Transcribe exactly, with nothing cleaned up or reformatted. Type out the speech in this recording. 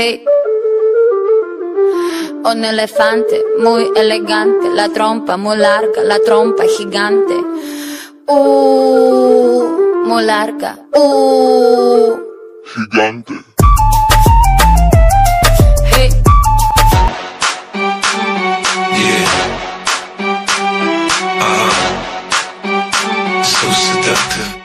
Hey. Un elefante muy elegante, la trompa muy larga, la trompa gigante. Uh, muy larga. Uh. Gigante. Hey. Yeah. Uh-huh. So seductive.